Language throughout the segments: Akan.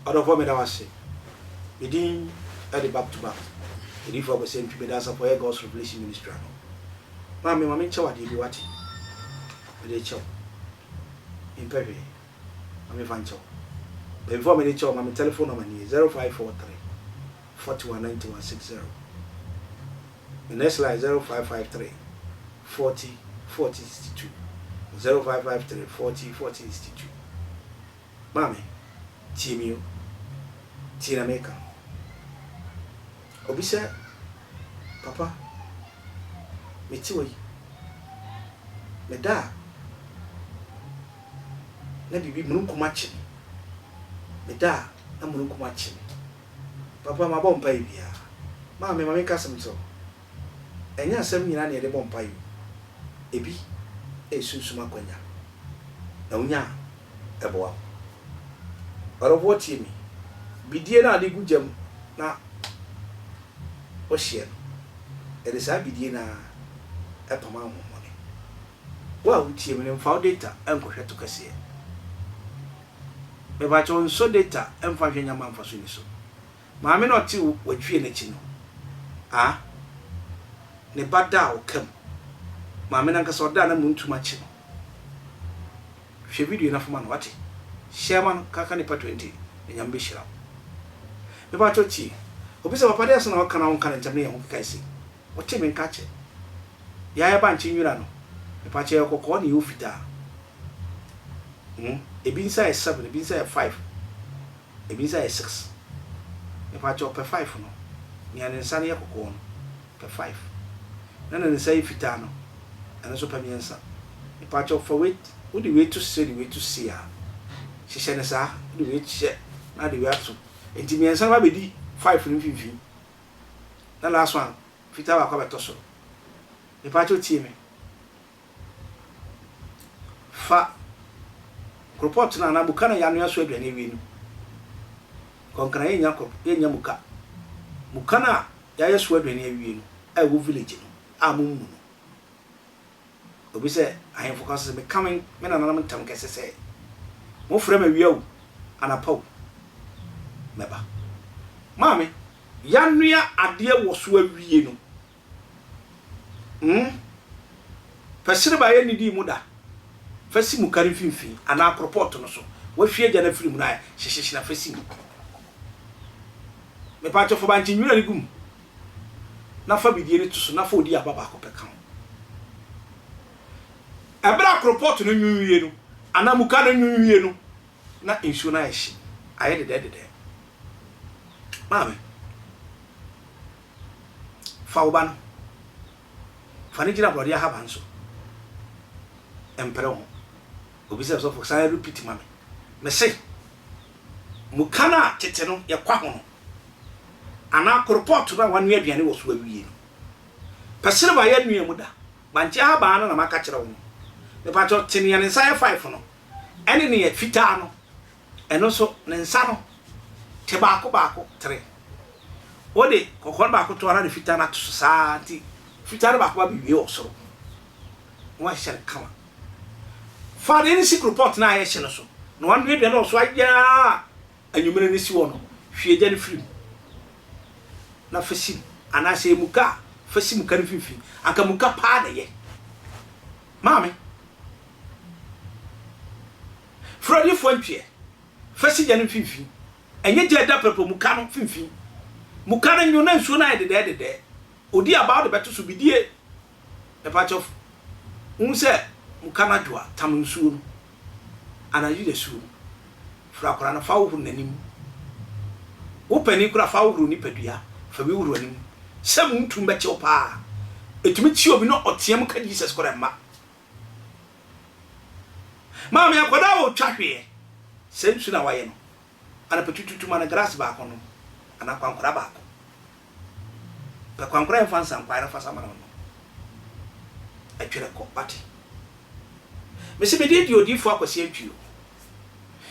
Ɔdɔfoɔ meda wo ase. Me din de back to back Odiyifoɔ Akwasi Antwi meda asafo a ɛyɛ God's Revelation Ministry ano. Maame ma menkyɛ wo adeɛ bi wate? Mede rekyɛ wo. Mempɛ hwee. Ma memfa nkyɛ wo. But before mede kyɛ wo ma me telephone number nie 0543 41 91 60. Me next line 0553 40 40 62 0553 40 40 62. Maame, tie me o, tie na meka. Obi sɛ, Papa, mete hɔ yi, meda a, na biribi mununkum akye me. Meda a, na mununkum akye me. Papa, mabɔ mpaeɛ biara. Maame, ma menka asɛm nkyerɛ wo. Ɛnyɛ asɛm nyinaa na yɛde bɔ mpaeɛ o. Ebi yɛ sunsum akwanya, na wonya a, ɛboa wo. Ɔdɔfoɔ tie me, bidie no a wode gu gya mu na wohyeɛ no, yɛde saa bidie no ara pam ahonhommɔne. Wo a wotie me no, mfa wo data nkɔhwɛ to kɛseɛ. Mepakyɛw, nsɔ data mfa nhwɛ nneɛma a mfaso nni so. Maame no a ɔte w'atwie no akyi no, ah, ne ba da a ɔka mu. Maame no ankasa ɔda a na muntum akye no. Hwɛ video yi na fa ma no, wate? Share ma no, ka ka nipa 20 na Nyame bɛhyira wo. Mepakyɛw tie. Obi sɛ, Papa deɛ asɛm na waka na wonka no ntɛm ne yɛn ho keka sei. Wote me nka kyɛ. Yɛayɛ bankye nwura no, mepakyɛw ɛyɛ kɔkɔɔ na ɛwɔ fitaa. Hmm, ebi nsa yɛ seven, ebi nsa yɛ five. Ebi nsa yɛ six. Mepakyɛw pɛ five no. Nea ne nsa no yɛ kɔkɔɔ no, pɛ five. Na nea ne nsa yɛ fitaa no, ɛno nso pɛ mmiɛnsa. Mepakyɛw fa wei, wode wei to se de wei to se a, hyehyɛ no saa. Wode wei hyɛ na wode wei ato. Enti mmiɛnsa no ba bɛdi five no mfimfini. Na last one, fitaa baako abɛtɔ soro. Mepakyɛw tie me. Fa koropɔt no anaa muka no a yɛanoa so aduane awie no kɔ Nkran yɛnnya korop yɛnnya muka. Muka no a yɛayɛ so aduane awie no a ɛwɔ village no a mommu no. Obi sɛ ahemfo ka so sɛ meka me me nananom ntam kɛse sɛ mofrɛ me awia o anapa o mɛba. Maame, yɛanoa adeɛ wɔ so awie no Hmm. Fa siriba yɛ nnidii mu da. Fa si muka no mfimfini anaa koropɔɔto no so. Woahwie gya no afiri mu no ayɛ hyehyeehye na fa si mu. Mepaakyɛw fa bankye nwura no gu mu na fa bidie no to so na fa odi aba baako pɛ ka ho. Ɛberɛ a koropɔɔto no nwon wie no anaa muka no nwon wie no na nsuo no ayɛ hye, ayɛ dedɛɛdedɛɛ. Maame. Fa wo ba no. Fa no gyina borɔdeɛ ahaban so. Mpere wo ho. Obi sɛ, Sɔfo, san repeat ma me. Mese, muka no a tete no yɛkwa ho no, anaa koropɔɔto no a wɔanoa aduane wɔ so awie no, pɛ silver yɛ noa mu da. Bankye ahaban no na maka kyerɛ wo no. Mepakyɛw, te nea ne nsa yɛ five no, ɛne nea fitaa no. Ɛno nso, ne nsa no te baako baako tere. Wode kɔkɔɔ no baako to hɔ na de fitaa no ato so saa ara nti fitaa no baako ba bɛwie wɔ soro. Na woahyehyɛ no kama. Fa adeɛ no si koropɔt no a ayɛ hye no so na woanoa aduane wɔ so ayɛ ara anwummere no si hɔ no, hwie gya no firi mu na fa si mu. Anaa sɛ ɛyɛ muka a, fa si muka no mfimfini. Anka muka paa na ɛyɛ. Maame. Frɛ odiyifoɔ ntweɛ, fa si gya no mfimfini, ɛnyɛ gya a ɛda prɛprɛ muka no mfimfini. Muka no nwo na nsuo no ayɛ dedɛɛdedɛɛ. Odi aba a wode bɛto so bidie. Mepakyɛw, wohu sɛ muka no adwo a, tam nsuo no anaa Yuda suo no. Frɛ akwadaa no, fa hohoro n'anim. Wo panin koraa, fa hohoro nipadua, fa bi hohoro anim. Sɛ muntum bɛkye wo paa. Ɛtumi kye obi na ɔteam ka Jesus koraa mma. Maame akwadaa a ɔtwa hweɛ sɛ nsu na wayɛ no anapa tututu ma no glass baako nom anaa kwankora baako pɛ kwankora ɛmfa nsankwae no fa sa ma no nom ɛtwerɛ kɔ wate mese mede di odiifoɔ Akwasi Antwi o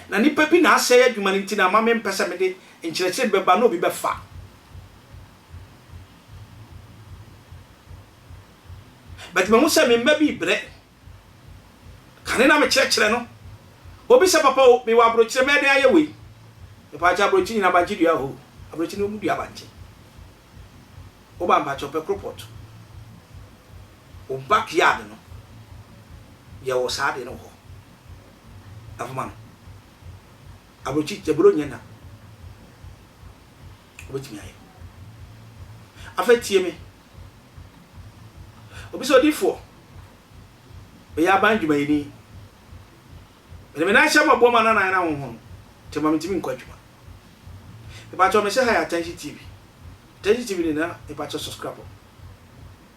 na nipa bi na asɛe adwuma no nti na ama mempɛ sɛ mede nkyerɛkyerɛ bi bɛba na obi bɛfa But mahu sɛ me mma bi rebrɛ. Kane na mekyerɛkyerɛ no. Obi sɛ, Papa o, mewɔ aburokyire, mɛyɛ dɛn ayɛ wei? Mepaakyɛw abrokyi nyina bankye dua wɔ hɔ o. Abrokyi no ɔmo dua bankye. Woba mpakyɛw pɛ kropɔt. Wo back yard no yɛwɔ saa ade no wɔ hɔ. Ɛfoma no. Abrokyi aburo nyɛ na. Wobɛtumi ayɛ. Afei tie me. Obi sɛ odifoɔ. Meyɛ aban dwumayɛni. Mede me nan hyɛ mmɔboa mu a na nan no ahonhono nti ɛma mentumi nkɔ adwuma. Mepakyɛw mehyɛ ha yɛ Attention TV. Attention TV ne na mepakyɛw subscribe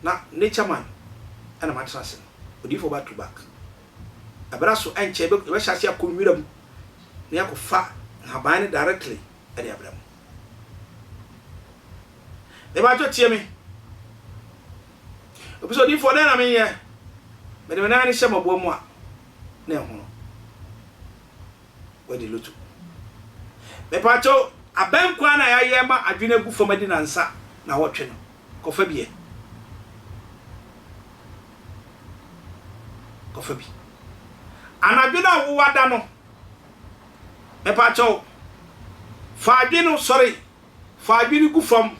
na Nature Man ɛna matena ase no. Odiyifoɔ back to back. Ɛbɛra so ɛnkyɛ yɛbɛhyɛ ase akɔ nwura mu na yɛakɔfa nhaban no directly ɛde abrɛ mo. Mepakyɛw tie me. Obi sɛ odiyifoɔ dɛn na menyɛ? Mede me nan no hyɛ mmɔboa mu a na ɛhono. Wadi loto. Mepakyɛw, abɛn kwan na yɛayɛ ma adwene agu fam adi nansa na wɔtwe no. Kɔfa bi ɛ. Kɔfa bi. Anadwo no a wowada no, mepakyɛw, fa adwene no sɔre Fa adwene gu fam,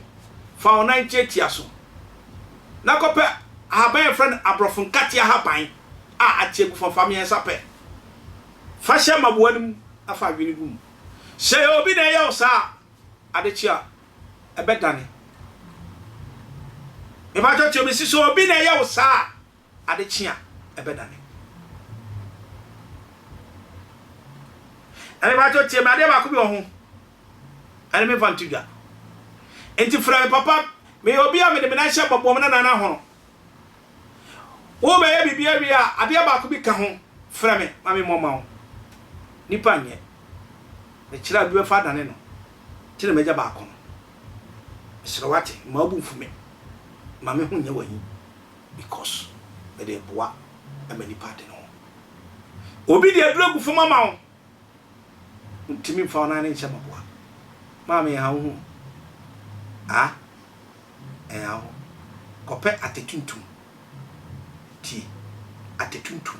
fa wo nan tiatia so, na kɔpɛ ahaban a wɔfrɛ no aborɔfo nkate ahaban a ate agu fam. Fa mmiɛnsa pɛ. Fa hyɛ mmaboa no mu na fa adwene gu mu. Sɛ ɛyɛ obi na ɛyɛ wo saa a, ade kye a, ɛbɛdane. Mepa kyɛw, mese sɛ obi na ɛyɛ wo saa a, Ade kye a, ɛbɛdane. Na mepakyɛw tie me, adeɛ baako bi wɔ ho, ɛne memfa nto dwa. Nti frɛ me papa, meyɛ obi a mede me nan hyɛ bɔbɔm na nan ahono. Worebɛyɛ biribi awie a, adeɛ baako bi ka ho, frɛ me ma memmɔ mma wo. Nipa nyɛ. Mekyerɛ a obi bɛfa adane no, nti na m'agya baako no. Mesrɛ wo ate, mma wo bo mfu me, mma me ho nyɛ wo ahi. Because mede boa ma nipa ade ne ho. Obi de aduru agu fam ama wo, wontumi mfa wo nan no nhyɛ maboa. Maame ɛnha wo ho o. Ah, ɛnha wo ho. Kɔpɛ atɛ tuntum. Tie, atɛ tuntum.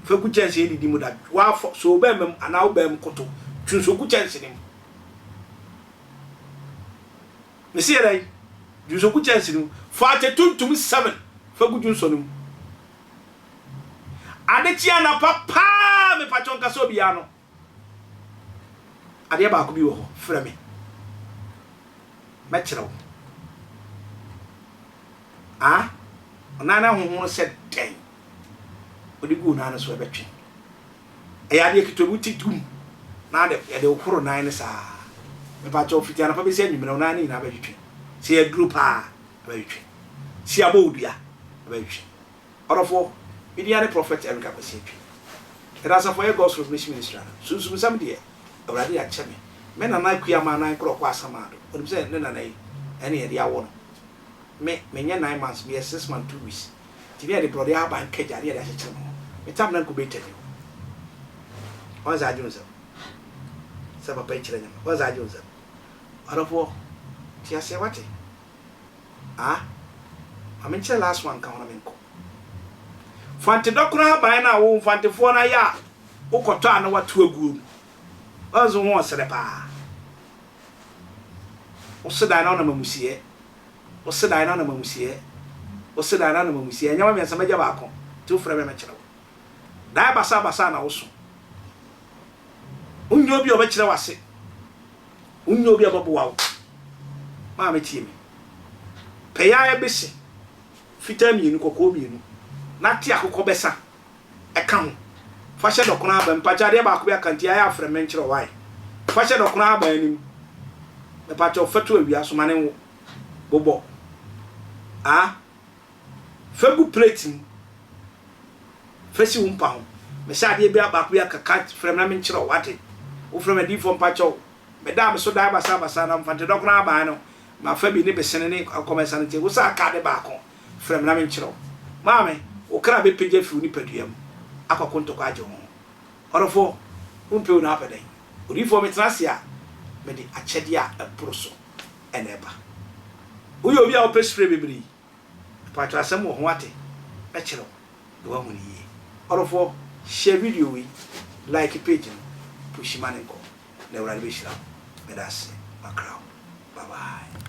Fa gu kyɛnse adidi mu da. Wafɔ, so wo bɛɛma mu anaa wo baa mu koto, twe nsuo gu kyɛnse no mu. Mese yɛ dɛn? Dwonsɔ gu kyɛnse no mu. Fa akyɛ tuntum seven fa gu dwonsɔ no mu. Ade kye anapa paa mepakyɛw nka sɛ obiara no. Adeɛ baako bi wɔ hɔ, frɛ me. Mɛkyerɛ wo. Ah, ɔnan no ahohono sɛ dɛn? Wode gu wo nan no so ɛbɛtwe. Ɛyɛ adeɛ ketewa bi wote tum na ade yɛde horo nan no saa. Mepakyɛw fiti anɔpa bɛsi anwummerɛ wo nan no nyinaa bɛtwetwe. Sɛ yɛ aduro paa ɛbɛtwetwe. Sɛ yɛabɔ wo dua ɛbɛtwetwe. Ɔdɔfoɔ, me din ara ne Prophet Eric Akwasi Antwi. Yɛda asafo a ɛyɛ God's Revelation Ministry ano. Sunsumsɛm deɛ, Awurade de akyɛ me. Me nana Akua Amannan korɔ kɔ Asamando. Ɔnim sɛ ne nana yi ɛne yɛde awo no. Me, menyɛ nine months, meyɛ six months 2 weeks. Nti ne yɛde borɔdeɛ ahaban kagya ne yɛde akyekyere me ho. Me tam na incubator ni hɔ. Wɔn saa agye wo nsam. Sɛ papa yi kyerɛ nyama. Wɔn saa agye wo nsam. Ɔdɔfoɔ, te aseɛ wate. Ah, ma menkyerɛ last one nka ho na menkɔ. Fante dɔkono ahaban no a wo mfantefoɔ no ayɛ a wokɔtɔ a na wato aguo no. Wɔn nso ho ɔsrɛ paa. Wo sedan na wonam amusieɛ. Wo sedan na wonam amusieɛ. Wo sedan na wonam amusieɛ. Nneɛma mmiɛnsa mɛgya baako. Nti wofrɛ me a mɛkyerɛ wo. Daeɛ basabasa na woso. Wonyɛ obi a ɔbɛkyerɛ wo ase. Wonyɛ obi a ɔbɛboa wo. Maame tie me. Pɛyɛ ara bese fitaa mmienu, kɔkɔɔ mmienu, na te akokɔ bɛsa ɛka ho. Fa hyɛ dɔkono ahaban mu. Mpakyɛ adeɛ baako bi aka nti ayɛ afrɛ me nkyerɛ wo why. Fa hyɛ dɔkono ahaban no mu. Mepakyɛw fa to awia so ma no nwo. Bobɔ. Ah. Fa gu plate mu. Fa si wo mpa ho. Mehyɛ adeɛ bi baako bi aka ka frɛ me na menkyerɛ wo wate. Wofrɛ me adiyifoɔ mpakyɛw. Medaa me so dae basabasa na mfante dɔkono ahaban no mafa bi ne besene ne akokɔmɛnsa no nti wo sɛ aka ade baako. Frɛ me na menkyerɛ wo. Maame, wo kra bɛpagya afi wo nipadua mu akɔko ntɔkwa agye wo ho. Ɔdɔfoɔ, wompɛ o na wopɛ dɛn? Odiyifoɔ, metena ase a, mede akyɛdeɛ a ɛboro so na ɛba. Woyɛ obi a wopɛ spray bebree? Mpakyɛw asɛm wɔ ho wate? Mɛkyerɛ wo na woahu no yie. Ɔdɔfoɔ, share video wei, like page no, pushi ma no nkɔ. Na Awurade bɛhyira wo. Meda ase. Makra wo. Bye bye.